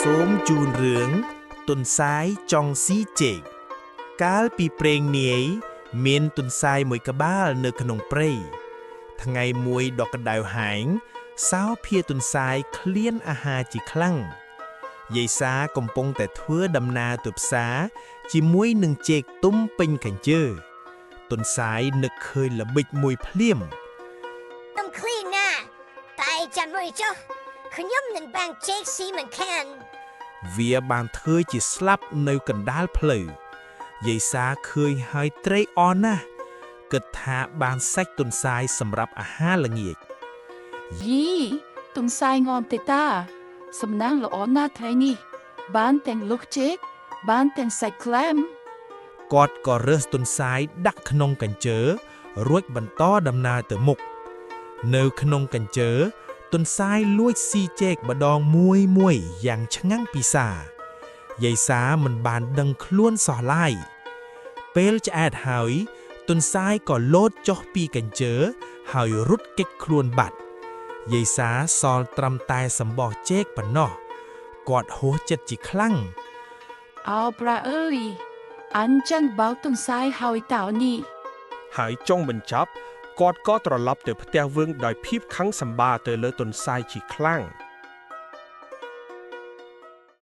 សូមជូនរឿងទន្សាយចង់ស៊ីចេកកាលពីព្រេងនាយមានទន្សាយមួយក្បាលនៅក្នុងព្រៃថ្ងៃមួយដ៏ក្តៅហែងសោភាទន្សាយឃ្លានអាហារជាខ្លាំងយាយសាកំពុងតែធ្វើដំណើរទៅផ្សារជាមួយនឹងចេកទុំពេញកញ្ជើទន្សាយនឹកឃើញល្បិចមួយភ្លាម ខ្ញុំឃ្លានណាស់តែចាំមួយចុះខ្ញុំនឹងបាំងចេកស៊ីមិនខាន វាបានធ្វើជាស្លាប់នៅកណ្ដាលផ្លូវយាយសាឃើញហើយត្រេកអរណាស់គិតថាបានសាច់ទន្សាយសម្រាប់អាហារល្ងាច យីទន្សាយងំទេតា សំណាងល្អណាស់ថ្ងៃនេះបានទាំងលុកចេកបានទាំងសាច់ក្លែម គាត់ក៏រើសទន្សាយដាក់ក្នុងកញ្ជើរួចបន្តដំណើរទៅមុខនៅក្នុងកញ្ជើទន្សាយលួចស៊ីចេកម្ដងមួយមួយយ៉ាងឆ្ងាំងពិសាយាយសាមិនបានដឹងខ្លួនសោះឡើយពេលឆ្អែតហើយទន្សាយក៏លោតចុះពីកញ្ជើហើយរត់គេចខ្លួនបាត់យាយសាសល់ត្រឹមតែសម្បោះចេកប៉ុណ្ណោះគាត់ហួសចិត្តជាខ្លាំង អោប្រាអើយអញចាញ់បោកទន្សាយហើយតោនេះ ហើយចុងបញ្ចប់គាត់ក៏ត្រឡប់ទៅផ្ទះវិញដោយភាពខឹងសម្បារទៅលើទន្សាយជាខ្លាំង។